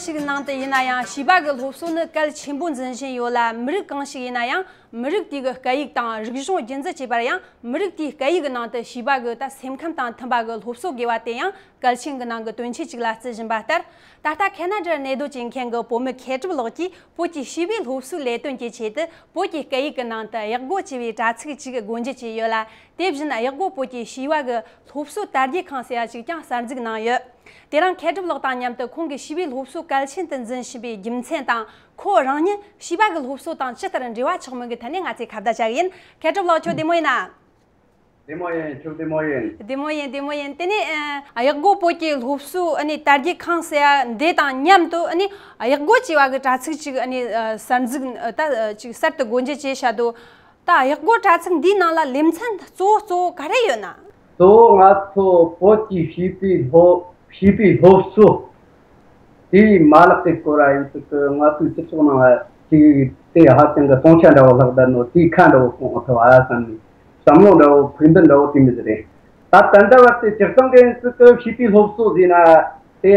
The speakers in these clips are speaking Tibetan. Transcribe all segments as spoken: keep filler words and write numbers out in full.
ཞིག་ནང་དུ་ཡིན་ན་ཡང་བྱིས་པ་གི་སློབ་གསོ་ནི་གལ་ཆེན་པོ་འཛིན་བཞིན་ཡོད་ལ། མི་རིགས་གང་ཞིག་ཡིན་ན་ཡང་མི་རིགས་དེ་གི་སྐད་ཡིག་དང་རིག་གཞུང་རྒྱུན་འཛིན་བྱེད་པར་ཡང་མི་རིགས་དེའི་སྐད་ཡིག་གི་ནང་དུ་བྱིས་པ་གི་ད་སེམས་ཁམས་དང་མཐུན་པ་གི་སློབ་གསོ་དགོས་པ་དེ་ཡང་གལ་ཆེན་གྱི་ནང་གི་དོན་ཆེན་ཅིག་ལ་བརྩི་བཞིན་པ་ལྟར། ད་ལྟ་ཁེ་ན་ཌར་གནས་སྡོད་བྱེད་མཁན་གྱི་བོད་མི་མཁས་གྲུབ་ལགས་ཀྱིས་བོད་ཀྱི་བྱིས་པའི་སློབ་གསོའི་ལས་དོན་གྱི་ཆེད་དུ་བོད་ཀྱི་སྐད་ཡིག་གི་ནང་དུ་གཡག་སྒོ་ཅེས་པའི་དྲ་ཚིགས་ཅིག་སྒོ་འབྱེད་བྱས་ཡོད་ལ། དེ་བཞིན་གཡག་སྒོ་བོད་ཀྱི་བྱིས་པ་གི་སློབ་གསོ་དར་རྒྱས་ཁང་ཟེར་ཡ་ཅིག་ཀྱང་གསར་འཛུགས་གནང་ཡོད། དེ་རིང་མཁས་གྲུབ་ལགས་དང་མཉམ་དུ་ཁོང་གིས་བྱིས་པའི་སློབ་གསོ་གལ་ཆེན་དུ་འཛིན་བཞིན་པའི་རྒྱུ་མཚན་དང་། ཁོ་རང་ཉིད་བྱིས་པ་གི་སློབ་གསོ་དང་ཇི་ལྟར་འབྲེལ་བ་ཆགས་མིན་གྱི་ཐད་ནས་ང་ཚོས་ཁ་བརྡ་བྱ་གི་ཡིན། མཁས་གྲུབ་ལགས་ཁྱོད་བདེ་མོ་ཡིན་ན། བདེ་མོ་ཡིན། ཁྱོད་བདེ་མོ་ཡིན། བདེ་མོ་ཡིན། བདེ་མོ་ཡིན། དེ་ནས་ཨ་གཡག་སྒོ་བོད་ཀྱི་སློབ་གསོ་ཨ་ནི་དར་རྒྱས་ཁང་ཟེར་ཡ་འདི་དང་མཉམ་དུ་ཨ་ནི་གཡག་སྒོ་ཅེས་པ་གི་དྲ་ཚིགས་ཅིག་ཨ་ནི་ཨ་གསར་འཛུགས་ཨ་ད་ཨ་ཅིག་གསར་དུ་སྒོ་འབྱེད་བྱས་བཞག་འདུག་ད་གཡག་སྒོ་དྲ་ཚིགས་འདིའི་ནང་ལ་ལེ་ཚན་གཙོ་བོ་གཙོ་བོ་ག་རེ་ཡོད་ན། གཙོ་བོ་ང་ཚོ་བོད་ཀྱི་བྱིས་པའི་སློབ་བྱིས་པའི་སློབ་གསོ་དེའི་མ་ལག་གི་སྐོར་ཡིན་ཚུལ་གྱི་ང་ཚོའི་སྤྱི་ཚོགས་ནང་ལ་ཅིག་དེ་ཧ་ཅང་གི་སྟོང་ཆ་འདྲ་བོ་ལྷག་བསྡད་ནོ། དེའི་ཁ་འདྲ་བོ་སྐོང་ཐུབ་ཨ་བསམ་ནས་བསམ་བློ་འདྲ་བོ་ཕུགས་འདུན་འདྲ་བོ་དེ་མི་ཟེར་རེད། ད་ད་ལྟ་བར་དུ་སྤྱིར་བཏང་གི་ཡིན་ཚུལ་གྱི་བྱིས་པའི་སློབ་གསོ་ཟེར་ན་དེ་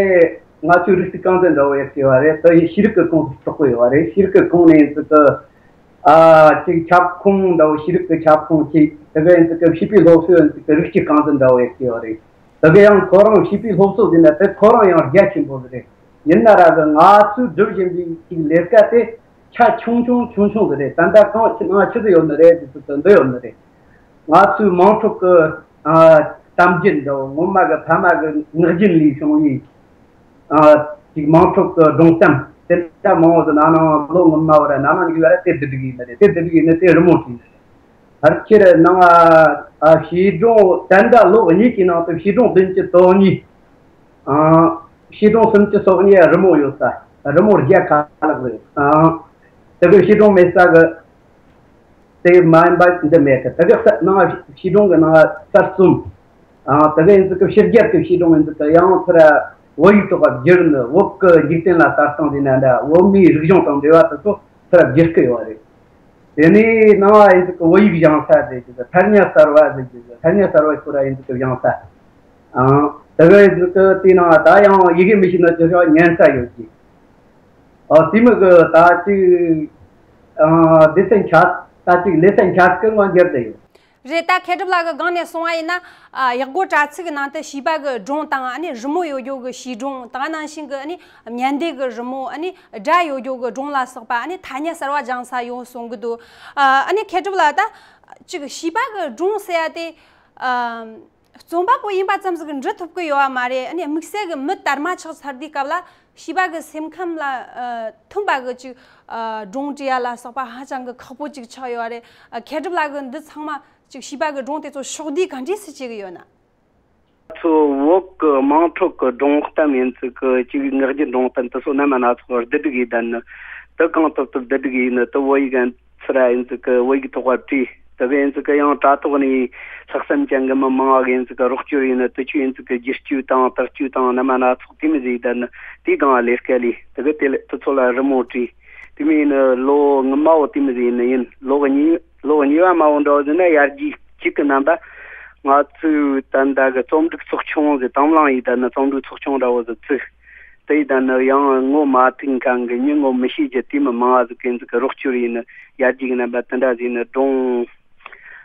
ང་ཚོའི་རིག་རྩལ་རྐང་འཛིན་འདྲ་བོ་ཡག་གི་བ་རེད། དེ་ཡི་ཤེས་རིག་གི་ཁོངས་སུ་གཏོགས་གི་ཡོད་བ་རེད། ཤེས་རིག་གི་ཁོངས་ནས་ཡིན་ཚུལ་གྱི་ཨ་ཅིག་ཁྱབ་ཁོངས་འདྲ་བོ། ཤེས་རིག་གི་ཁྱབ་ཁོངས་ཅིག་དེ་ག་ཡིན་ཚུལ་གྱི་བྱིས་པའི་སློབ་གསོ་ཡིན་ཚུལ་གྱི་རིག་རྩལ་རྐང་འཛིན་འདྲ་བོ་ཡག་གི་བ་རེད། དེ་ག་ཡང་ཁོ་རང་བྱིས་པའི་སློབ་གསོ་ཟེར་ན་དེ་ཁོ་རང་ཡང་རྒྱ་ཆེན་པོ་ཟིག་རེད། ཡིན་ན་ར་གི་ང་ཚོས་སྒྲུབ་བཞིན་པའི་ཅིག་ལས་ཀ་དེ་ཆ་ཆུང་ཆུང་ཆུང་ཆུང་ཟིག་རེད། ད་ལྟ་གང་ཆི་ང་ཆི་ཟིག་ཡོད་ནི་རེད་ཟེར་དུས་འདི་ཡོད་ནི་རེད། ང་ཚོའི་དམངས་ཁྲོད་ཀྱི་ཨ་གཏམ་རྒྱུད་འདྲ་བོ། སྔོན་མ་གི་ཕ་མ་གི་ངག་རྒྱུན་ལས་བྱུང་བའི་ཨ་ཅིག་དམངས་ཁྲོད་ཀྱི་སྒྲུང་གཏམ་དེ་འདྲ་མང་བོ་ཟིག་ན་ནིང་ལོ་སྔོན་མ་བར་ན་ནིང་གི་བར་དེབ་བསྡུ་སྒྲིག་ཡིན་ནི་རེད། དེབ་བསྡུ་སྒྲིག་ཡིན་ནི་དེ་རི་མོ་བྲིས་ནི་རེད། ཕལ་ཆེར་ནང་ཨ་བྱིས་སྒྲུང་ད་ལྟ་ལོ་གཉིས་ཀྱི་ནང་དུ་བྱིས་སྒྲུང་བདུན་ཅུ་དོན་གཉིས། ཨ་བྱིས་སྒྲུང་སུམ་ཅུ་སོ་གཉིས་རི་མོ་ཡོད་ས། རི་མོ་བརྒྱ་ཁ་ལག་རེད། ཨ་དེ་གི་བྱིས་སྒྲུང་མེད་ས་གི་དེ་མ་ཡིན་པ་འདི་མེད་གི། དེ་གི་ས་ནང་བྱིས་སྒྲུང་གི་ནང་གསར་རྩོམ། ཨ་དེ་གི་ཡིན་ཚུལ་གི་ཕྱི་རྒྱལ་གི་བྱིས་སྒྲུང་ཡིན་ཚུལ་གི་ཡང་ཚུར་བོད་ཡིག་ཐོག་བསྒྱུར་ནི། བོད་གི་འཇིག་རྟེན་ལ་ལྟ་སྟངས་དེ་ན་འདྲ། བོད་མིའི་རིག་གཞུང་དང་འབྲེལ་བ་དེ་ཚོ་ཚུར་བསྒྱུར་གི་ཡོད་རེད། དེ་ནས་ནང་ཡིན་ཚུལ་གི་བོད་ཡིག་སྦྱང་ས་ཟེར་གྱི་འདུག་ཐ་སྙད་གསར་བ་ཟེར་གྱི་འདུག་ཐ་སྙད་གསར་བའི་སྐོར་ཡིན་ཚུལ་གི་སྦྱང་ས། ཨང་། དེ་ག་ཡིན་ཚུལ་གི་དེའི་ནང་ད་ཡང་ཡི་གེ་མི་ཤེས་ན་ཅི་ཤོག་ཉན་ས་ཡོད་ཀྱི། ཨ་དེ་མི་གི་ད་ཅིག་ཨ་སྡེ་ཚན་ཆ་ད་ཅིག་ལེ་ཚན་ཆ་གི་ངོ་འགྱུར་དེ་ཡོད། རེད། ད་མཁས་གྲུབ་ལགས་ཀྱི་སྒང་ནས་གསུང་བ་ཡིན་ན། ཨ་གཡག་སྒོ་དྲ་ཚིགས་ནང་དུ་བྱིས་པ་གི་སྒྲུང་དང་ཨ་ནི་རི་མོ་ཡོད་རྒྱུ་གི་བྱིས་སྒྲུང་དང་། ནང་བཞིན་གི་ཨ་ནི་བརྙན་ལྡན་གི་རི་མོ། ཨ་ནི་སྒྲ་ཡོད་རྒྱུ་གི་སྒྲུང་ལ་སོགས་པ་ཨ་ནི་ཐ་སྙད་གསར་བ་སྦྱང་ས་ཡོད་གསུང་གི་འདུག་ཨ་ནི་མཁས་གྲུབ་ལགས་ད་ཅིག་བྱིས་པ་གི་སྒྲུང་ཟེར་ཡ་དེ་ཨ་རྩོམ་པ་པོ་ཡིན་པ་ཙམ་ཟིག་འབྲི་ཐུབ་གི་ཡོད་བ་མ་རེད། ཨ་ནི་དམིགས་བསལ་གི་མི་དར་མ་ཆགས་ཚར་དུས་སྐབས་ལ་བྱིས་པ་གི་སེམས་ཁམས་ལ་ཨ་མཐུན་པ་གི་ཅིག་ཨ་སྒྲུང་བྲིས་ཡ་ལ་སོགས་པ་ཧ་ཅང་གི་ཁག་པོ་ཅིག་ཆགས་ཡོད་རེད། ཨ་མཁས་གྲུབ་ལགས་གི་འདི་ཚང་མ་ཅིག་བྱིས་པ་གི་སྒྲུང་དེ་ཚོ་ཕྱོགས་བསྡུས་ག་འདྲས་སེ་བྱེད་གི་ཡོད་ན། ང་ཚོ་བོད་གི་དམངས་ཁྲོད་གི་སྒྲུང་གཏམ་ཡིན་ཚུལ་གི་ཅིག་ངག་རྒྱུན་སྒྲུང་གཏམ་དེ་ཚོ་རྣམ་པ་སྣ་ཚོགས་བསྡུ་སྒྲིག་ཡེད་བསྡད་ནི། དེ་གང་ཐུབ་ཐུབ་བསྡུ་སྒྲིག་ཡེད་ནི་དེ་བོད་ཡིག་གན་ཚུར་ཡིན་ཚུལ་གི་བོད་ཡིག་ཐོག་བ་བྲིས། དེ་གི་ཡིན་ཚུལ་གི་ཡང་དྲ་ཐོག་ནས་ལྷག་བསམ་ཅན་གི་མི་མང་བ་གི་ཡིན་ཚུལ་གི་རོགས་སྐྱོར་ཡིན་ནི། དེ་ཆོས་ཡིན་ཚུལ་གི་བསྒྱུར་བཅོས་དང་དག་བཅོས་དང་རྣམ་པ་སྣ་ཚོགས་དེ་མི་ཟིག་ཡེད་བསྡད་ནི། དེའི་སྒང་ལས་ཀ་ལས། དེ་གི་དེ་ལས་དེ་ཚོ་ལ་རི་མོ་བྲིས། དེ་མིན་ཡིན་ནི་ལོ་སྔོན་མ་བོ་དེ་མི་ཟིག་ཡིན་ནི་ཡིན། ལོ་གཉིས་ལོ་གཉིས་པ་མ་བོ་འདྲ་བོ་ཟིན་ན་ཡར་རྒྱས་གཅིག་གི་རྣམ་པ། ང་ཚོའི་ད་ལྟ་གི་རྩོམ་སྒྲིག་ཚོགས་ཆུང་ཟིག་དང་བླངས་ཡེད་བསྡད་ནི་རྩོམ་སྒྲིག་ཚོགས་ཆུང་འདྲ་བོ་ཟིག་བཙུགས། དེ་ཡི་དང་ནི་ཡང་ངོ་མ་ཐུག་མཁན་གི་མྱི་ངོ་མི་ཤེས་རྒྱུ་དེ་མི་མང་བ་ཟིག་གི་ཟིག་གི་རོགས་སྐྱོར་ཡིན་ནི་ཡར་རྒྱས་ཀྱི་རྣམ་པ་དེ་འདྲ་ཟིག་ནི་སྒྲུང་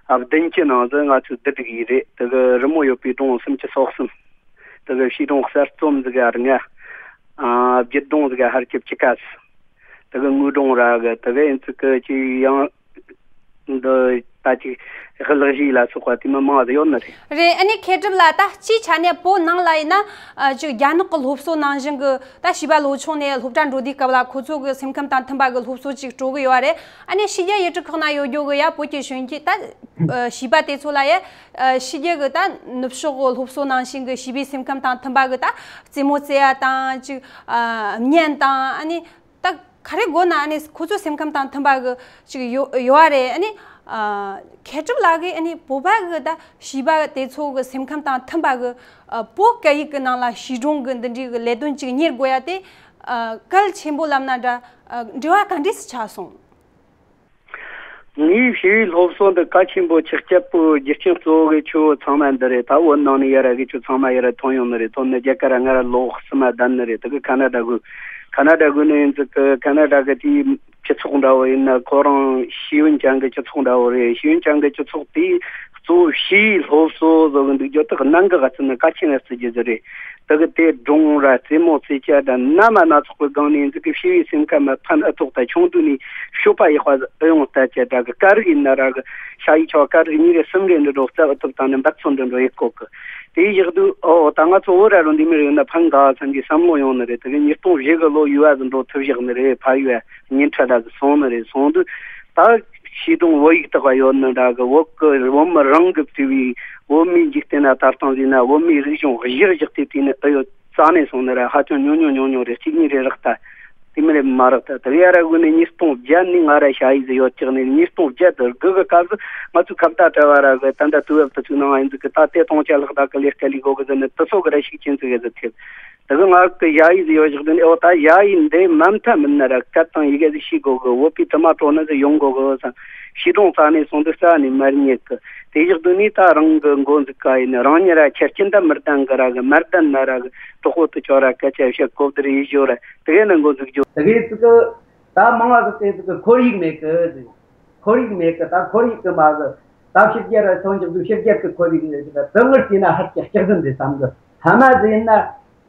ཨ་བདུན་ཅུ་ནང་ཟིག་ང་ཚོས་བསྡུ་སྒྲིག་ཡེད་རེད། དེ་གི་རི་མོ་ཡོད་པའི་སྒྲུང་སུམ་ཅུ་སོ་གསུམ། དེ་གི་བྱིས་སྒྲུང་གསར་རྩོམ་ཟིག་ག་ལྔ། ཨ་བརྒྱུད་སྒྲུང་ཟིག་ག་ཕལ་ཆེར་བཅུ་ཁ་ཟིག་དེ་གི་དངོས་སྒྲུང་ར་གི་དེ་གི་ཡིན་ཚུལ་གི་ཅིག་ཡང་། འདི་ད་ཅིག་གླུ་གཞས་ལ་སོགས་པ་དེ་མི་མང་བ་ཡོད་ནི་རེད། རེད། ཨ་ནི་མཁས་གྲུབ་ལགས་ད་སྤྱིའི་ཆ་ནས་བོད་ནང་ལ་ཡིན་ན་ཨ་ཅིག་རྒྱ་ནག་གི་སློབ་གསོ་ནང་བཞིན་གི་ད་བྱིས་པ་ལོ་ཆུང་ནས་སློབ་གྲྭ་འགྲོ་དུས་སྐབས་ལ་ཁོ་ཚོ་གི་སེམས་ཁམས་དང་མཐུན་པ་གི་སློབ་གསོ་ཅིག་སྤྲོད་གི་ཡོད་རེད། ཨ་ནི་ཕྱི་རྒྱལ་ཡུལ་གྲུ་ཁག་ན་ཡོད་རྒྱུ་གི་ཡ་བོད་ཀྱི་གཞོན་སྐྱེས་ད་ཨ་བྱིས་པ་དེ་ཚོ་ལ་ཡ་ཨ་ཕྱི་རྒྱལ་གི་ད་ནུབ་ཕྱོགས་གི་སློབ་གསོ་ནང་བཞིན་གི་བྱིས་པའི་སེམས་ཁམས་དང་མཐུན་པ་གི་ད་རྩེད་མོ་རྩེ་ཡ་དང་ཅིག་ཨ་བརྙན་དང་ཨ་ནི། ད་ག་རེ་དགོས་ན་ཨ་ནི་ཁོ་ཚོའི་སེམས་ཁམས་དང་མཐུན་པ་གི་ཅིག་ཡོ་ཡོད་བ་རེད། ཨ་ནི་ཨ་མཁས་གྲུབ་ལགས་ཀྱིས་ཨ་ནི་བོད་པ་གི་ད་བྱིས་པ་དེ་ཚོ་གི་སེམས་ཁམས་དང་མཐུན་པ་གི་ཨ་བོད་སྐད་ཡིག་གི་ནང་ལ་བྱིས་སྒྲུང་གི་འདི་འདྲའི་གི་ལས་དོན་ཅིག་གཉེར་དགོས་ཡ་དེ་ཨ་གལ་ཆེན་པོ་ལབ་ན་འདྲ། ཨ་འབྲེལ་བ་ག་འདྲས་སེ་ཆགས་སོང་། ངའི་བྱིས་པའི་སློབ་གསོ་འདི་གལ་ཆེན་པོ་ཆགས་རྒྱུ་བོའི་རྒྱུ་རྐྱེན་གཙོ་བོ་གི་ཆོ་ཚང་མ་འདི་རེད། ད་བོད་ནང་ནས་ཡར་གི་ཆོ་ཚང་མ་ཡར་ཐོན་ཡོང་ནི་རེད། ཐོན་ནི་རྒྱ་གར་ར་ང་ར་ལོ་གསུམ་མ་བསྡད་ནི་རེད། དེ་གི་ཁ་ན་ཌ་གི་ ཁ་ན་ཌ་དགོན་ནས་ཡིན་ཙི་གི་ཁ་ན་ཌ་གི་དེའི་སྤྱི་ཚོགས་འདྲ་བོ་ཡིན་ན། ཁོ་རང་ཤེས་ཡོན་ཅན་གི་སྤྱི་ཚོགས་འདྲ་བོ་རེད། ཤེས་ཡོན་ཅན་གི་སྤྱི་ཚོགས་དེའི་གཙོ་བོ་ཕྱིའི་སློབ་གསོ་བཟོ་གི་འདུག་རྒྱུ་དག་ནང་གི་ག་ཚོད་ནི་གལ་ཆེན་ལ་བརྩི་རྒྱུ་ཟིག་རེད། དེ་གི་དེ་སྒྲུང་ར་རྩེད་མོ་རྩེ་ཆ་འདྲ་སྣ་མ་སྣ་ཚོགས་གི་སྒང་ནས་ཡིན་ཙི་གི་ཕྱི་པའི་སེམས་ཁམས་ཕན་ཨེ་ཐོགས། ད་ཆུང་དུས་ནས་སྤྱོད་པ་ཡག་པ་ཟིག་ཨེ་ཡོང་ལྟ་ཆ་འདྲ་གི། སྐད་རིགས་ཡིན་ན་ར་གི་ཤ་ཡི་ཆོ་སྐད་རིགས་གཉིས་རེ་གསུམ་རེ་འདི་འདྲ་བོ་རྩ་བ་ཐུབ་བཏང་ནས་འབད་བརྩོན་འདི་འདྲ་བོ་ཡེད་གོ་གི། དེའི་བཞག་དུས་ཨོ་ད་ང་ཚོ་བོད་ར་རུ་འདི་མི་རེ་ཡོད་ན་ཕན་ག་བསམ་གྱི་བསམ་བློ་ཡོང་ནི་རེད། དེ་གི་ཉིས་སྟོང་བཞི་གི་ལོ་ཡུལ་བ་ཟིག་འགྲོ་ཐུབ་བཞག་ནི་རེད། ཕ་ཡུལ་བ་ཉིན་ཁྲ་འདྲ་ཟིག་སོང་ནི་རེད། སོང་དུས་ད་ཤེས་སྒྲུང་བོད་ཡིག་དག་པ་ཡོད་ནི་འདྲ་གི། བོད་གི་བོད་མི་རང་གི་བརྩེ་བའི་བོད་མིའི་འཇིག་རྟེན་ན་ལྟ་སྟངས་ཟིན་ན་བོད་མིའི་རིག་གཞུང་གཞིར་བཞག་སྟེ་དེ་ནི་ཨེ་ཡོད། རྩ་ནས་སོང་ནི་ར་ཧ་ཅང་ཉུང་ཉུང་ཉུང་ཉུང་རེད། གཅིག་གཉིས་རེ་རག་ད། དེ་མི་རེད་མ་རག་ད། དེ་ཡ་ར་དགོས་ནས་ཉིས་སྟོང་བརྒྱད་ནས་ང་ར་ཤ་ཡི་ཟིག་ཡོད་ཀྱག་ནས། ཉིས་སྟོང་བརྒྱད་དུ་དགུ་གི་སྐབས་སུ་ང་ཚོའི་ཁ་བརྡ་དྲ་བ་ར་གི་ད་ལྟ་དུས་བབ་དུ་ཚུགས་ནང་ཡིན་ཟིག་གི། ད་དེ་སྟོང་ཆ་ལྷག་ད་གི་ལས་ཀ་ལས་དགོས་གི་ཟེར་ནས་དུ་སོ་གི་ར་ཤུགས་ཆེན་ཟིག་གི་ཟིག་ཐེབས། དེ་གི་ང་གི་ཤ་ཡི་ཟིག་ཡོད་བཞག་དུས་ནས་ཨོ་ད་ཤ་ཡི་འདི་མ་མཐའ་མིན་ན་ར་སྐད་དང་ཡི་གེ་ཟིག་ཤེས་དགོས་གི། བོད་པའི་དུ་མ་སྤྲོ་ནི་ཟིག་ཡོང་དགོས་གི་བསམ། ཤེས་སྒྲུང་རྩ་ནས་སོང་དུས་རྩ་ནས་མ་རྙེད་གི། དེ་བཞག་དུས་ནས་ད་རང་གི་འགོ་འཛུགས་ག་ཡིན་ན་རང་ཉིད་ར་ཁྱེར་ཁྱིམ་ད་མི་ལྡན་གི་ར་གི། མ་ལྡན་ན་ར་གི་གྲོགས་པོ་དུ་ཆོ་ར་སྐད་ཆ་བཤད་གོ་བསྡུར་ཡེད་ཞོར་ར་དེ་གས་ནས་འགོ་འཛུགས་རྒྱུ། དེ་གས་ཙི་གི་ད་མང་བ་ཟིག་དེ་ཙི་གི་ཁོར་ཡུག་མེད་གི་ཟིག་ཁོར་ཡུག་མེད་གི། ད་ཁོར་ཡུག་གི་མ་གི་ད་ཕྱི་རྒྱལ་ར་ཐོན་འཇུག་གི་ཕྱི་རྒྱལ་གི་ཁོར་ཡུག་མེད་གི། ད་དུ་ངར་དེ་ན་ཧར་གྱི་སྐྱག་ཟིན་དེ་བསམ་གི། ཐ་མ་ཟིན་ན་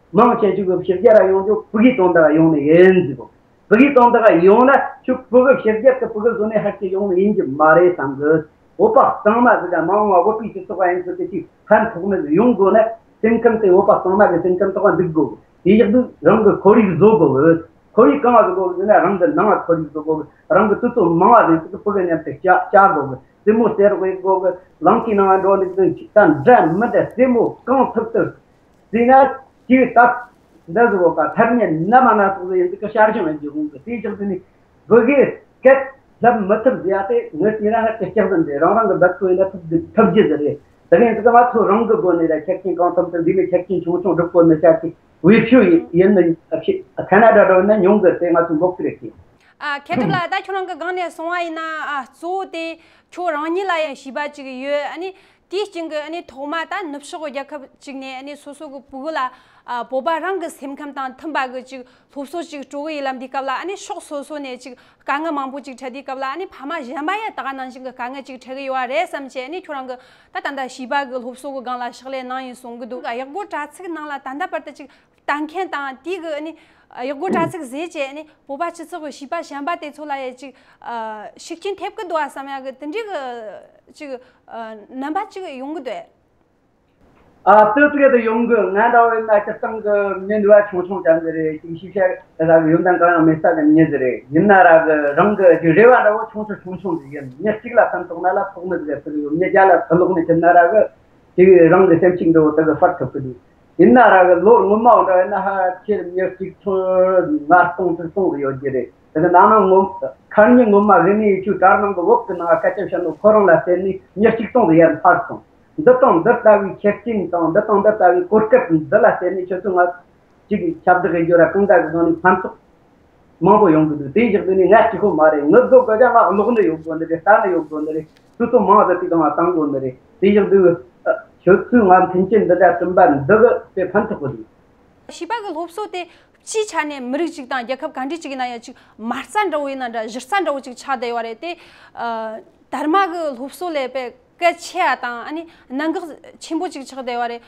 མང་ཆེ་ཆུ་གི་ཕྱི་རྒྱལ་ར་ཡོང་རྒྱུ་ཕུ་གི་དོན་དག་ཡོང་ནི་ཡིན་ཟིག་གོ། ཕུ་གི་དོན་དག་ཡོང་ན་ཁྱོད་ཕུ་གི་ཕྱི་རྒྱལ་གི་ཕུ་གི་བཟོ་ནས་ཧར་གྱི་ཡོང་ནི་ཡིན་གྱི་མ་རེད་བསམ་གི། བོད་པ་གཙང་མ་ཟིག་ག་མ་འོངས་བ་བོད་པའི་སྤྱི་ཚོགས་ཡིན་ཟིག་གི་ཅིག་ཕན་ཐོགས་ནི་ཟིག་ཡོང་དགོས་ན་སེམས་ཁམས་དེ་བོད་པ་གཙང་མ་གི་སེམས་ཁམས་ཐོག་འདུག་དགོས། དེ་བཞག་དུས་རང་གི་ཁོར་ཡུག་བཟོ་དགོས་གི། ཁོར་ཡུག་གང་བ་བཟོ་དགོས་གི་ཟེར་ན་རང་གི་ནང་ལ་ཁོར་ཡུག་བཟོ་དགོས་གི། རང་གི་དུས་ཚོད་མང་བ་ཟིན་ཟིག་གི་ཕུ་གི་མཉམ་དུ་བཅའ་བཅའ་དགོས་གི། རྩེད་མོ་རྩེ་རོགས་ཡེད་དགོས་གི། ལང་ཀའི་ནང་འགྲོ་འདུག་ཟིན་ཅིག་ད་འདྲ་མི་འདྲ་རྩེད་མོ་གང་ཐུབ་ཐུབ། དེས་ན་དེའི་སྟབས་འདི་བཟོ་བ་ཐར་ཉེ་ན་མ་ན་སོགས་ཡིན་ཚུལ་གྱི་ཞར་བྱུང་ཡིན་གྱི་འོང་གི། དེའི་ཕྱོགས་དེ་ནི་བུ་གའི་སྐད་ལབ་མི་ཐུབ་ཟེར་ཡ་དེ་ངས་དེ་རང་ཧ་ཅང་སྐྱག་ཟིན་རེད། རང་རང་གི་འབད་ཚོ་ཡིན་ན་ཐུབ་རྒྱུ་ཐུབ་རྒྱུ་ཟིག་རེད། དེ་ཡིན་ཚུལ་གྱི་ང་ཚོ་རང་གི་སྒོ་ནས་ལ་ཁྱད་ཆོས་གང་ཐུབ་ཐུབ་འདི་ནས་ཁྱད་ཆོས་ཆུང་ཆུང་སྒྲུབ་དགོས་ནི་ཆ་ཅིག་བེད་སྤྱོད་ཡིན་ནི་ཁ་ན་ཌ་འགྲོ་ན་ཉུང་གི། དེ་ང་ཚོ་འབོག་གི་རེད་ཀྱི། ཨ། མཁས་གྲུབ་ལགས། ད་ཁྱོད་རང་གི་སྒང་ནས་གསུངས་པ་ཡིན་ན། ཨ། གཙོ་བོ་དེ་ཁྱོད་རང་ཉིད་ལ་ཡང་བྱིས་པ་ཅིག་ཡོད། ཨ་ནི་དེའི་རྐྱེན་གྱིས་ཨ་ནི་ཐོག་མ་ད་ནུབ་ཕྱོགས་ཀྱི་རྒྱལ་ཁབ་ཅིག་ནས་ཨ་ནི་སོ་སོ་གི་ཕྲུ་གུ་ལ། ཨ། བོད་པ་རང་གི་སེམས་ཁམས་དང་མཐུན་པ་གི་ཅིག་སློབ་གསོ་ཅིག་སྤྲོད་གི་ཡིན་ལབ་དུས་སྐབས་ལ། ཨ་ནི་ཕྱོགས་སོ་སོ་ནས་ཅིག་དཀའ་ངལ་མང་པོ་ཅིག་འཕྲད་དུས་སྐབས་ལ། ཨ་ནི་ཕ་མ་གཞན་པ་ཡང་ད་ག་ནང་བཞིན་གྱི་དཀའ་ངལ་ཅིག་འཕྲད་གི་ཡོད་པ་རེད་བསམ་བྱས། ཨ་ནི་ཁྱོད་རང་གི་ད་ད་ལྟ་བྱིས་པ་གི་སློབ་གསོ་གི་སྒང་ལ་ཕྱག་ལས་གནང་ཡིན་གསུང་གི་འདུག་གཡག་སྒོ་དྲ་ཚིགས་ནང་ལ་ད་ལྟ་བར་དུ་ཅིག་ལྟ་མཁན་དང་དེའི་གི་ཨ་ནི་གཡག་སྒོ་དྲ་ཚིགས་ཟེར་བྱས་ཨ་ནི་བོད་པ་སྤྱི་ཚོགས་ཀྱི་བྱིས་པ་གཞན་པ་དེ་ཚོ་ལ་ཡང་ཅིག་ཨ། ཤུགས་རྐྱེན་ཐེབས་ཀྱི་འདུག་བསམ་ཡ་གི་དེ་འདྲའི་གི་ཅིག་ཨ། རྣམ་པ་ཅིག་ཡོང་གི་འདུག་ཨ། ཏོག་ཙམ་དུ་ཡོང་གི། ང་འདྲ་བོ་ཡིན་ན་སྤྱིར་བཏང་གི་མི་འདུག་བ། ཆུང་ཆུང་ཙམ་གི་རེད། ཅིག་ཤེས་བྱ་ར་གི་ཡོན་ཏན་གང་ཡང་མེད་ས་གི་མྱི་ཟིག་རེད། ཡིན་ན་ར་གི་རང་གི་ཅིག་རེ་བ་འདྲ་བོ་ཆུང་ཆུང་ཆུང་ཆུང་ཟིག་ཡིན། མྱི་གཅིག་ལ་ཕན་ཐོགས་ན་ལ་ཐོགས་ནི་ཟིག་ཟེར་གི་ཡོད། མྱི་བརྒྱ་ལ་ཕན་ལོག་ནི་ཁྱེར་ན་ར་གི་ཅིག་རང་གི་སེམས་ཤུགས་འདྲ་བོ་དེ་གི་སྤར་ཐུབ་གི་འདུག་ཡིན་ན་ར་གི་ལོ་སྔོན་མ་འདྲ་ཡིན་ན་ཧ་ཁྱེད་མྱི་གཅིག་ཚོ་ལྔ་སྟོང་དྲུག་སྟོང་ཟིག་ཡོད་རྒྱུ་རེད། དེ་གི་ནང་ན་སྔོན་ཁ་ཉིན་སྔོན་མ་རིག་གནས་ཡིག་ཆ་དྲ་ནང་གི་འོག་གི་ནང་སྐད་ཆ་བཤད་ནོ་ཁོ་རང་ལ་བརྟེན་ནས་མྱི་གཅིག་སྟོང་ཟིག་ཡར་འཕར་སོང་། འདི་དང་འདི་ལྟ་བུའི་ཆ་རྐྱེན་དང་འདི་དང་འདི་ལྟ་བུའི་གོ་སྐབས་འདི་ལ་བརྟེན་ནས་ཁྱོད་ཚོ་ང་གཅིག་ཁྱབ་བསྒྲགས་ཡེད་རྒྱུ་ར་གང་འདྲ་གི་སྒང་ནས་ཕན་ཐོགས་མང་པོ་ཡོང་གི་འདུག་དེའི་ཕྱོགས་དེ་ནས་ང་གཅིག་པོ་མ་རེད། ངུ་དགོས་གི་ཀྱང་ང་ཀློག་ནི་ཡོད་དགོས་ནི་རེད། ལྟ་ནི་ཡོད་དགོས་ནི་རེད། དུས་ཚོད་མང་བ་དེ་གང་ལ་བཏང་དགོས་ནི་རེད། དེའི་ཕྱོགས་དེ་ཁྱོད་ཚོས་ང་མཐུན་རྐྱེན་འདི་འདྲ་བསྐྲུན་པ་འདི་གི་དཔེ་ཕན་ཐོགས་གི་འདུག་བྱིས་པ་གི་སློབ་གསོ་དེ་སྤྱིའི་ཆ་ནས་མི་རིགས་གཅིག་དང་རྒྱལ་ཁབ་ག་འདྲ་གཅིག་ཡིན་ན་ཡང་ཅིག་མ་རྩ་འདྲ་བོ་ཡིན་ན་འདྲ། གཞི་རྩ་འདྲ་བོ་ཅིག་ཆགས་བསྡད་ཡོད་རེད་དེ། ཨ། དར་མ་གི་སློབ་གསོ་ལས་དཔེ་གལ་ཆེ་བ་དང་ཨ་ནི་གནད་འགག་ཆེན་པོ་ཅིག་ཆགས་བསྡད་ཡོད་རེད།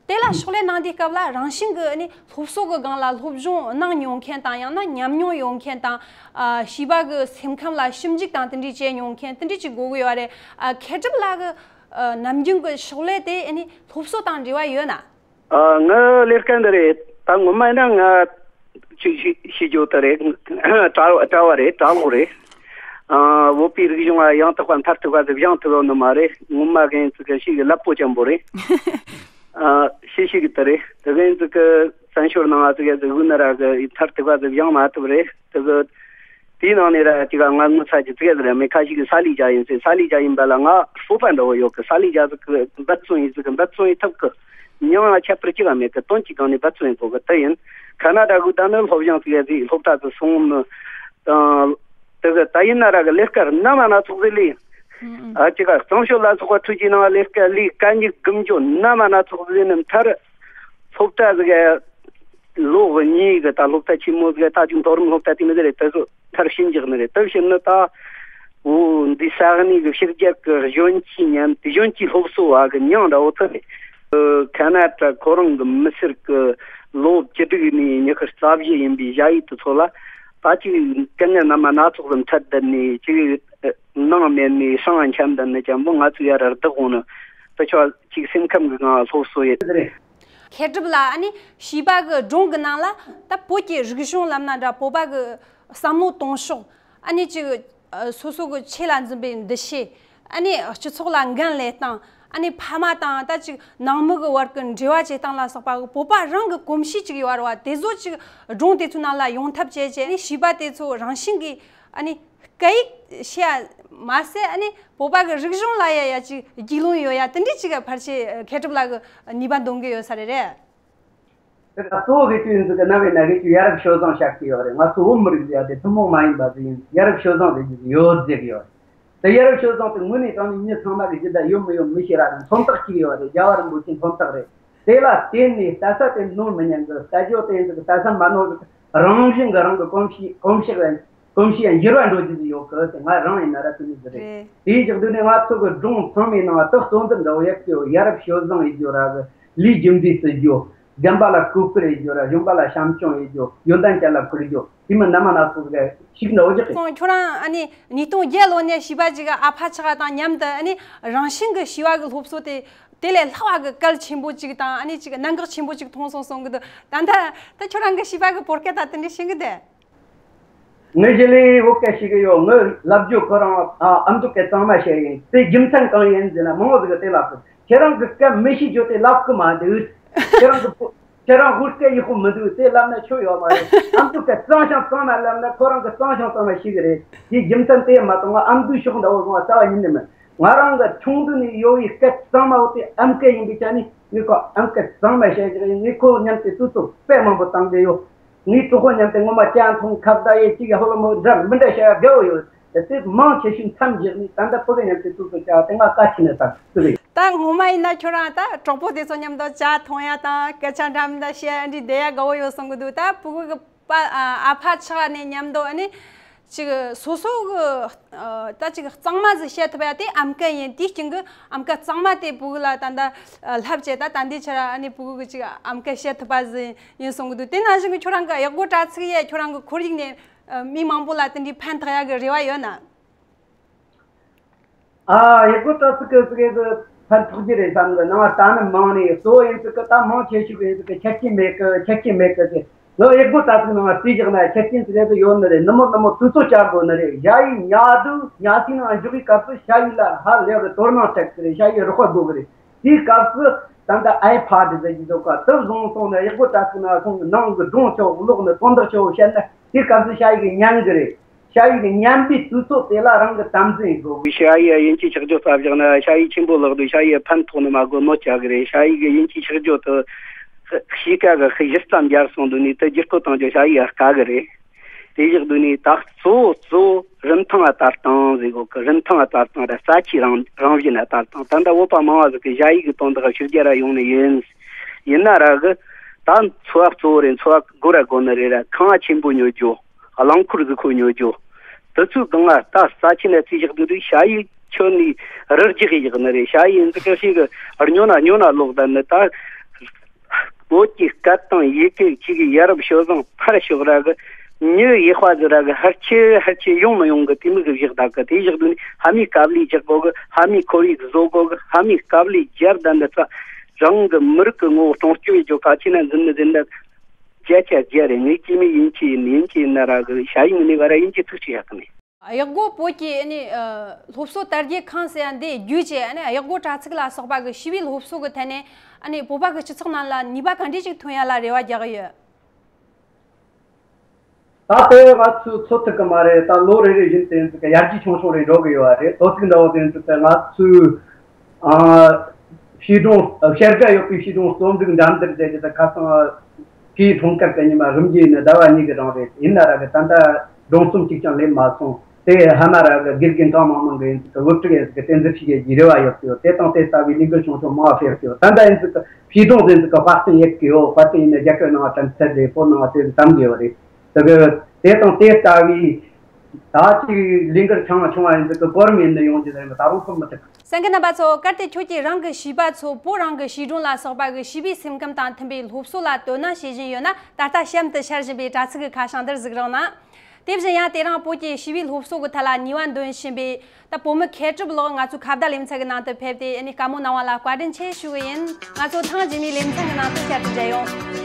དེ་ལ་ཕྱག་ལས་གནང་དུས་སྐབས་ལ་རང་བཞིན་གྱི་ཨ་ནི་སློབ་གསོ་གི་སྒང་ལ་སློབ་སྦྱོང་གནང་མྱོང་མཁན་དང་ཡང་ན་ཉམས་མྱོང་ཡོད་མཁན་དང་། ཨ། བྱིས་པ་གི་སེམས་ཁམས་ལ་ཞིབ་འཇུག་དང་དེ་འདྲས་བྱས་མྱོང་མཁན་དེ་འདྲས་ཅིག་དགོས་ཀྱི་ཡོད་རེད། ཨ། མཁས་གྲུབ་ལགས་ཀྱི་ཨ། ནམ་རྒྱུན་གྱི་ཕྱག་ལས་དེ་ཨ་ནི་སློབ་གསོ་དང་འབྲེལ་བ་ཡོད་ན། ཨ། ངའི་ལས་ཀ་འདི་རེད། ད་ངོ་མ་ཡིན་ན་ང་ཅིག་ཤེས་ཤེས་རྒྱུ་དེ་རེད། དྲ་དྲ་བ་རེད། དྲ་ལོག་རེད། ཨ། བོད་པའི་རིག་གཞུང་ལ་ཡང་དག་པ་མཐར་ཐུག་པ་ཟིག་སྦྱང་ཐུབ་ཡོད་ནི་མ་རེད། ངོ་མ་གན་ཚིག་གི་ཤེས་གི་ལབ་པོ་ཅན་པོ་རེད། ཨ། ཤེས་ཤེས་གི་དེ་རེད། དེ་གན་ཚིག་གི་བཙན་བྱོལ་ནང་ང་ཚིག་གི་ཟིག་ཡོད་ན་ར་གི་མཐར་ཐུག་པ་ཟིག་སྦྱང་མ་ཐུབ་རེད། དེ་གི་དེའི་ནང་ནས་ར་ཅིག་ང་ངོ་ཚ་གི་ཚིག་གི་ཟིག་རེད། མི་ཁ་ཤས་གི་ས་ལི་རྒྱ་ཡིན་ཟེར། ས་ལི་རྒྱ་ཡིན་པ་ལ་ང་སྤོབས་པ་འདྲ་བོ་ཡོད་གི། ས་ལི་རྒྱ་ཟིག་གི་འབད་བརྩོན་ཡིན་ཟིག་གི་འབད་བརྩོན་ཡིན་ཐུབ་གི། མྱིང་ང་ཁྱད་པར་ཅི་ག་མེད་གི། དོན་གྱི་སྒང་ནས་འབད་བརྩོན་ཡིན་དགོས་གི། དེ་ཡིན། ཁ་ན་ཌ་གི་ད་ནི་སློབ་སྦྱོང་ཟིག་ཡ་ཟིག་སློབ་གྲྭ་དུ་སོང་ནི། དང་། དེ་གི་ད་ཡིན་ན་ར་གི་ལས་ཀ་སྣ་མ་སྣ་ཚོགས་ཟིག་ལས། ཨ། ཅི་ག་གཙང་ཤོད་ལ་སོགས་པ་ཁྲུ་ཅིག་ནང་ལས་ཀ་ལས་ཀ་ཉིག་གུམ་ཅོ་སྣ་མ་སྣ་ཚོགས་ཟིག་ནི་མཐར་སློབ་གྲྭ་ཟིག་ག་ ལོ་གཉིས་གི་ད་སློབ་གྲྭ་ཆེན་མོ་ཟིག་ད་ཅིག་མཐོ་རིམ་སློབ་གྲྭ་དེ་མི་ཟེར་རེད། དེ་ཚོ་མཐར་ཕྱིན་རྒྱག་ནི་རེད། དེ་ཕྱིན་ནི་ད་འོ་འདི་ས་གནས་གི་ཕྱི་རྒྱལ་གི་གཞོན་སྐྱེས་མཉམ་དུ་གཞོན་སྐྱེས་སློབ་གསོ་བ་གི་མྱིང་འདྲ་བོ་དེ་རེད། ཁ་ན་ཏྲ་ཁོ་རང་གི་མི་སེར་གི་ལོ་བཅུ་དྲུག་ནས་ཉི་ཤུ་རྩ་བཞི་ཡིན་པའི་ཞ་ཡི་དེ་ཚོ་ལ་ད་ཅིག་སྐད་ངན་རྣམ་པ་སྣ་ཚོགས་སུ་འཕྲད་བསྡད་ནས་ཅིག་ནང་མེད་ནས་སྲང་འཁྱམ་བསྡད་ནས་ཅན་པོ་ང་ཚོ་ཡར་བདག་འོང་ནི་དེ་ཆོ་ཅིག་སེམས་ཁམས་གི་ངང་སློབ་གསོ་ཡེད། མཁས་གྲུབ་ལགས། ཨ་ནི་བྱིས་པ་གི་སྒྲུང་གི་ནང་ལ་ད་བོད་ཀྱི་རིག་གཞུང་ལབ་ན་འདྲ། བོད་པ་གི་བསམ་བློ་གཏོང་ཕྱོགས། ཨ་ནི་ཅིག་ཨ་སོ་སོ་གི་ཆོས་ལ་འཛིན་པའི་འདུ་ཤེས། ཨ་ནི་སྤྱི་ཚོགས་ལ་འགན་ལེན་སྟངས། ཨ་ནི་ཕ་མ་དང་ད་ཅིག་ནང་མི་གི་བར་གི་འབྲེལ་བ་བྱེད་སྟངས་ལ་སོགས་པ་གི་བོད་པ་རང་གི་གོམས་གཤིས་ཅིག་ཡོད་རེད་བ། དེ་ཚོ་ཅིག་སྒྲུང་དེ་ཚོའི་ནང་ལ་ཡོང་ཐབས་བྱས་བྱས། ཨ་ནི་བྱིས་པ་དེ་ཚོ་རང་བཞིན་གྱིས་ཨ་ནི་སྐད་ཡིག་ཤེས་ཡ་མ་ཟད། ཨ་ནི་བོད་པ་གི་རིག་གཞུང་ལ་ཡ་ཡ་ཅིག་རྒྱུས་ལོན་ཡོད་ཡ། དེ་འདྲའི་ཅིག་གི་ཕལ་ཆེར་མཁས་གྲུབ་ལགས་གི་ནུས་པ་འདོན་གི་ཡོད་ས་རེད། རེད། དེ་ལ་གཙོ་བོ་ཧེ་ཅུ་ཡིན་ཟིག་གི་རྣམ་པའི་ན་ཧེ་ཅུ་ཡ་རབས་སྤྱོད་བཟང་བཤད་ཀྱི་ཡོད་རེད། ང་ཚོ་བོད་མི་རིགས་ཟེར་ཡ་དེ་ཐུན་མོང་མ་ཡིན་པ་ཟིག་ཡིན། ཡ་རབས་སྤྱོད་བཟང་ཟེར་རྒྱུ་ཟིག་ཡོད་ཟེར་གི་ཡོད་རེད། དེ་ཡ་རབས་སྤྱོད་བཟང་དེ་དངོས་གནས་དྲང་གནས་མྱི་ཚང་མ་གི་ཇི་ལྟར་ཡོད་མི་ཡོད་མི་ཤེས་ར་རེད། མཚོན་རྟགས་གཅིག་ཡོད་རེད། རྒྱལ་བ་རིན་པོ་ཆེའི་མཚོན་རྟགས་རེད། དེ་ལ་བརྟེན་ནས་ལྟ་ས་དེ་ནོར་མི་ཉན་གི། ལྟ་རྒྱུ་དེ་ཡིན་ཟིག་གི་ལྟ་ས་མ་ནོར་ཟིག་གི། རང་བཞིན་གྱི་རང་གི་གོམས་གཤིས་གོམས་གཤིས་ལ་གོམས་གཤིས་ཡང་འགྱུར་བ་འགྲོ་རྒྱུ་ཟིག་ཡོད་གི་ཟེར། ང་རང་ཡིན་ན་ར་དེ་མོ་ཟིག་རེད། རེད། དེའི་ཕྱོགས་བསྡུས་ནས་ང་ཚོ་གི་སྒྲུང་ཚང་མའི་ནང་དུ་གཙོ་འཛིན་འདྲ་བོ་ཡག་གི་ཡོད། ཡ་རབས་སྤྱོད་བཟང་ཡེད་རྒྱུ་ར་གི། ལས་རྒྱུ་འབྲས་བརྩི་རྒྱུ། རྒན་པ་ལ་གུས་བཀུར་ཡེད་རྒྱུ་ར། གཞོན་པ་ལ་བྱམས་སྐྱོང་ཡེད་རྒྱུ། ཡོན་ཏན་ཅན་ལ་བཀུར་རྒྱུ། དེ་མིན་རྣམ་པ་སྣ་ཚོགས་ཟིག་ཞིག་འདྲ་བོ་ཅིག་རེད། སོང་། ཁྱོད་རང་ཨ་ནི་ཉིས་སྟོང་བརྒྱད་ལོ་ནས་བྱིས་པ་ཅིག་གི་ཨ་ཕ་ཆགས་དང་མཉམ་དུ། ཨ་ནི་རང་བཞིན་གྱི་བྱིས་པ་གི་སློབ་གསོ་དེ་དེ་ལས་ལྷག་པ་གི་གལ་ཆེན་པོ་ཅིག་དང་། ཨ་ནི་ཅིག་གནད་འགག་ཆེན་པོ་ཅིག་མཐོང་སོང་གསུང་གི་འདུག་ད་ལྟ་ད་ཁྱོད་རང་གི་བྱིས་པ་གི་བོད་སྐད་ད་དེ་འདྲ་ཤེས་གི་འདུག་ངས་ཞི་ལིའི་བོད་སྐད་ཤེས་གི་ཡོད། ངས་ལབ་རྒྱུ་ཁོ་རང་ཨ་ཨ་མདོ་སྐད་གཙང་མ་བཤད་ཡིན། དེ་རྒྱུ་མཚན་གང་ཡིན་ཟེར་ན། མང་བོ་ཟིག་གིས་དེ་ལབ་གི། ཁྱེད་རང་གི་སྐད་མི་ཤེས་རྒྱུ་དེ་ལབ་གི་མ་འདུག་ཁྱེད་རང་གི་བོ་ཁྱེད་རང་བོད་སྐད་ཡག་པོ་མི་འདུག་དེ་ལབ་ན་ཆོ་ཡོད་མ་རེད། ཨ་མདོ་སྐད་གཙང་ཞིང་གཙང་མ་ལབ་ན་ཁོ་རང་གི་གཙང་ཞིང་གཙང་མ་ཤེས་གི་རེད། དེ་རྒྱུ་མཚན་དེ་མ་གཏོགས་ང་ཨ་མདོའི་ཕྱོགས་འདྲ་བོ་སོང་བ་རྩ་བ་ཉིད་ནས་མིན། ང་རང་གི་ཆུང་དུས་ནས་ཡོད་པའི་སྐད་གཙང་མ་བོ་དེ་ཨམ་སྐད་ཡིན་པའི་ཆ་ནས་ངས་ཁོ་ཨམ་སྐད་གཙང་མ་བཤད་ཀྱི་ཡིན། ངས་ཁོ་མཉམ་དུ་དུས་ཚོད་དཔེ་མང་པོ་བཏང་གི་ཡོད། ངའི་གྲོགས་པོ་མཉམ་དུ་ངོ་མ་ཅ་འཐུང་ཁ་བརྡ་ཡེད་ཅིག་ཡ་ཧོ་ལོ་མོ་འདྲ་མི་འདྲ་བཤད་ཡ་དགའ་བོ་ཡོད། དེ་དེ་མང་ཆེ་ཤོས་མཚམས་བཞག་ནས་ད་ལྟ་ཕྲུ་གུ་མཉམ་དུ་དུས་ཚོད་བཅད་དེ་ང་དགའ་ཆེ་ནས་བཏང་ཟེར་གི་ཡོད། ད་ངོ་མ་ཡིན་ན་ཁྱོད་རང་ད་གྲོགས་པོ་དེ་ཚོ་མཉམ་དུ་ཅ་འཐུང་ཡ་དང་སྐད་ཆ་འདྲ་མི་འདྲ་བཤད་ཡ་འདི་བསྡད་ཡ་དགའ་བོ་ཡོད་གསུང་གི་འདུག་ད་ཕྲུ་གུ་གི་པ་ཨ་ཨ་ཕ་ཆགས་ནས་མཉམ་དུ། ཨ་ནི་ཅིག་སོ་སོ་གི་ཨ་ད་ཅིག་གཙང་མ་ཟིག་བཤད་ཐུབ་ཡ་དེ་ཨམ་སྐད་ཡིན། དེའི་རྐྱེན་གྱིས་ཨམ་སྐད་གཙང་མ་དེ་ཕྲུ་གུ་ལ་ད་ལྟ་ཨ་བསླབ་བྱས། ད་ད་འདི་ཆ་ར་ཨ་ནི་ཕྲུ་གུ་གི་ཅིག་ཨམ་སྐད་བཤད་ཐུབ་པ་ཟིག་ཡིན་གསུང་གི་འདུག་དེ་ནང་བཞིན་གྱི་ཁྱོད་རང་གི་གཡག་མགོ་དྲ་ཚིགས་ཡས་ཁྱོད་རང་གི་ཁོར་ཡུག་ནས་ཨ་མི་མང་པོ་ལ་དེ་འདྲའི་ཕན་ཐོགས་ཡ་གི་རེ་བ་ཡོད་ན། ཨ་གཡག་མགོ་དྲ་ཚིགས་ཀྱི་ཟིག་གི་ཕན་ཐོགས་ཀྱི་རེད་བསམ་གི། ནང་ལྟ་ནི་མང་ནས་གཙོ་བོ་ཡིན་ཟིག་གི་ད་མང་ཆེ་ཤོས་ཡིན་ཟིག་གི་ཆ་རྐྱེན་མེད་གི། ཆ་རྐྱེན་མེད་གི་ཟེར། ངའི་གཡག་མགོ་དྲ་ཚིགས་ནང་བྲིས་བཞག་ན་ཆ་རྐྱེན་ཟིག་གི་ཡོད་ནི་རེད། ནུབ་མོ་ནུབ་མོ་དུས་ཚོད་བཅད་དགོས་ནི་རེད། ཞ་ཡི་ཉལ་དུས་ཉལ་ཁང་ནང་འཇུག་གི་སྐབས་སུ་ཞ་ཡི་ལ་ཧ་ལས་གི་དོ་སྣང་སྤྲད་གི་རེད། ཞ་ཡི་རོགས་པ་དགོས་གི་རེད། དེའི་སྐབས་སུ་ད་ལྟ་ཨའི་ཕཱ་ཌི་ཟེར་གྱི་འདུག་ག་དེ་བཟུང་སོང་ན་གཡག་མགོ་དྲ་ཚིགས་ནང་སོང་གི་ནང་གི་སྒྲུང་ཆོ་ཀློག་ནི་དོན་དག་ཆོ་བཤད་ན་དེའི་སྐབས་སུ་ཞ་ཡི་གི་ཉན་གི་རེད། ཞ་ཡི་གི་ཉན་པའི་དུས་ཚོད་དེ་ལ་རང་གི་དམ་འཛིན་དགོས། ཞ་ཡི་དབྱིན་ཇིའི་ཆག་སྒོ་བསླབ་བཞག་ན་ཞ་ཡི་ཆེན་པོ་ལགས་དུས་ཞ་ཡི་ཕན་ཐོགས་ནི་མ་དགོས་ནོར་ཆག་གི་རེད། ཞ་ཡི་གི་དབྱིན་ཇིའི་ཆག་སྒོ་དུ་གཤིས་ཀ་གི་གཞི་རྩ་འབྱར་སོང་དུས་ནས་དུ་བསྒྱུར་བཀོད་གཏོང་རྒྱུ་ཞ་ཡི་ཡ་དཀའ་གི་རེད། དེ་བཞག་དུས་ནས་ད་གཙོ་བོ་གཙོ་བོ་རིན་ཐང་ལ་ལྟ་སྟངས་ཟེར་གོ་གི། རིན་ཐང་ལ་ལྟ་སྟངས་ར་རྩ་ཆེའི་རང་རང་བཞིན་ལ་ལྟ་སྟངས། ད་ལྟ་བོད་པ་མང་བ་ཟིག་གི་ཞ་ཡི་གི་དོན་དག་ཕྱི་རྒྱལ་ར་ཡོང་ནི་ཡིན། ཡིན་ན་ར་གི་ད་འཚོ་བ་གཙོ་བོ་རེད། འཚོ་བ་དགོས་ར་དགོས་ནི་རེད་ར། ཁང་བ་ཆེན་པོ་ཉོ་རྒྱུ། རླངས་འཁོར་ཟིག་ཁོ་ཉོ་རྒྱུ། དེ་ཚོའི་སྒང་ལ་ད་རྩ་ཆེན་ལ་རྩིས་བཞག་དུས་དུས་ཞ་ཡི་ཁྱོན་ནས་རི་རྒྱུད་བཞག་ནི་རེད། ཞ་ཡི་འདི་ག་ཞིག་གི་སྨྱོ་ན་སྨྱོ་ན་ལོག་ད་ནི་ད། བོད་ཀྱི་སྐད་དང་ཡི་གེ་གཅིག་གི་ཡ་རབས་སྤྱོད་བཟང་ཕར་ཕྱོགས་ར་གི། མྱི་ཡག་པ་ཟིག་ར་གི་ཕལ་ཆེར་ཕལ་ཆེར་ཡོང་མི་ཡོང་གི་དེ་མོ་ཟིག་བཞག་ད་གི། དེ་བཞག་དུས་ནི་ཕ་མའི་དཀའ་ལས་རྒྱག་དགོས་གི། ཕ་མའི་ཁོར་ཡུག་བཟོ་དགོས་གི། ཕ་མའི་དཀའ་ལས་རྒྱབ་ད་འདི་ཚ་རང་གི་མི་རིགས་ཀྱི་ངོ་བོ་སྲུང་སྐྱོབ་བྱེད་རྒྱུ་གལ་ཆེ་ན་འཛིན་ནི་འཛིན་ད། བརྒྱ་ཆ་བརྒྱ་རེད། ངས་སྐྱེས་མི་དབྱིན་ཇི་ཡིན། དབྱིན་ཇི་ཡིན་ན་ར་གི་ཞ་ཡི་ངོས་ནས་བ་ར་དབྱིན་ཇི་ཐུགས་ཆེ་ཡག་གི་མེད། གཡག་མགོ་བོད་ཀྱི་ཨ་ནི་ཨ་སློབ་གསོ་དར་རྒྱས་ཁང་ཟེར་ཡ་འདི་བརྒྱུད་བྱས། ཨ་ནི་གཡག་མགོ་དྲ་ཚིགས་ལ་སོགས་པ་གི་བྱིས་པའི་སློབ་གསོ་གི་ཐད་ནས་ཨ་ནི་བོད་པ་གི་སྤྱི་ཚོགས་ནང་ལ་ནུས་པ་ག་འདྲས་ཅིག་ཐོན་ཡ་ལ་རེ་བ་རྒྱག་གི་ཡོད། ད་ལྟ་ང་ཚོས་ཚོད་ཐིག་གི་མ་རེད། ད་ལོ་རེ་རེ་བཞིན་དེ་ཚོ་གི་ཡར་རྒྱས་ཆུང་ཆུང་རེ་འགྲོ་གི་ཡོད་རེད། དོ་ཚིགས་འདྲ་བོ་དེ་ཚོ་ང་ཚོས་ཨ་བྱིས་སྒྲུང་བྱ་དགའ་ཡོད་པའི་བྱིས་སྒྲུང་རྩོམ་སྒྲིག་འགྲན་བསྡུར་བྱས་ཏེ། ད་ཁ་སང་གི་འཁྲུངས་སྐར་གི་ཉི་མ་རིམ་གྱིས་ནི་ཟླ་བ་གཉིས་ཀྱི་རིང་རེད། ཡིན་ན་ར་གི་ད་ལྟ་སྒྲུང་རྩོམ་གཅིག་ཀྱང་སླེབས་མ་སོང་། དེ་ཧ་མ་ར་གི་དགེ་རྒན་གང་མང་མང་གི་ཡིན་ཚུལ་གི་སློབ་ཕྲུག་ཡིན་ཚུལ་གི་བསྟན་འཛིན་ཤེས་རྒྱ་ཡི་རེ་བ་ཡོད་ཀྱི་ཡོད། དེ་དང་དེ་ལྟ་བུའི་ལས་འགུལ་ཆུང་ཆུང་མང་བ་སྤེལ་གྱི་ཡོད། ད་ལྟ་ཡིན་ཚུལ་གི་ཕྱིས་སྒྲུང་ཟིན་ཚུལ་གི་དཔའ་རྟུལ་ཡོད་ཀྱི་ཡོད། དཔའ་རྟུལ་ཡིན་ན་རྒྱ་གར་ནང་བ་དྲན་ཚད་རེད། བོད་ནང་བ་དེ་དམ་གྱི་ཡོད་རེད། དེ་གི་དེ་དང་དེ་ལྟ་བུའི་ད་ཅིག་ལས་འགུལ་ཆུང་བ་ཆུང་བ་ཡིན་ཚུལ་གི་གོ་རིམ་ཡིན་ན་ཡོང་རྒྱུ་རེད། ད་རུང་ཐུབ་མི་ཐུབ། གསན་མཁན་རྣམ་པ་ཚོ། གལ་ཏེ་ཁྱོད་ཀྱིས་རང་གི་བྱིས་པ་ཚོ་བོད་རང་གི་བྱིས་སྒྲུང་ལ་སོགས་པ་གི་བྱིས་པའི་སེམས་ཁམས་དང་མཐུན་པའི་སློབ་གསོ་ལ་དོ་སྣང་བྱེད་བཞིན་ཡོད་ན། ད་ལྟ་གཤམ་དུ་ཤར་བཞིན་པའི་དྲ་ཚིགས་ཀྱི་ཁ་བྱང་འདིར་གཟིགས་རོགས་གནང་། དེ་བཞིན་ཡང་དེ་རིང་བོད་ཀྱི་བྱིས་པའི་སློབ་གསོ་གི་ཐད་ལ་ནུས་པ་འདོན་བཞིན་པའི་ད་བུ་མོ་མཁས་གྲུབ་ལགས་ང་ཚོའི་ཁ་བརྡ་ལེ་ཚན་གྱི་ནང་དུ་ཕེབས་ཏེ། ཨ་ནི་བཀའ་མོལ་གནང་བ་ལ་བཀའ་དྲིན་ཆེ་ཞུ་གི་ཡིན། ང་ཚོ་ཐེངས་རྗེས་མའི་ལེ་ཚན་གྱི་ནང་དུ་བསྐྱར་དུ་མཇལ་ཡོང་།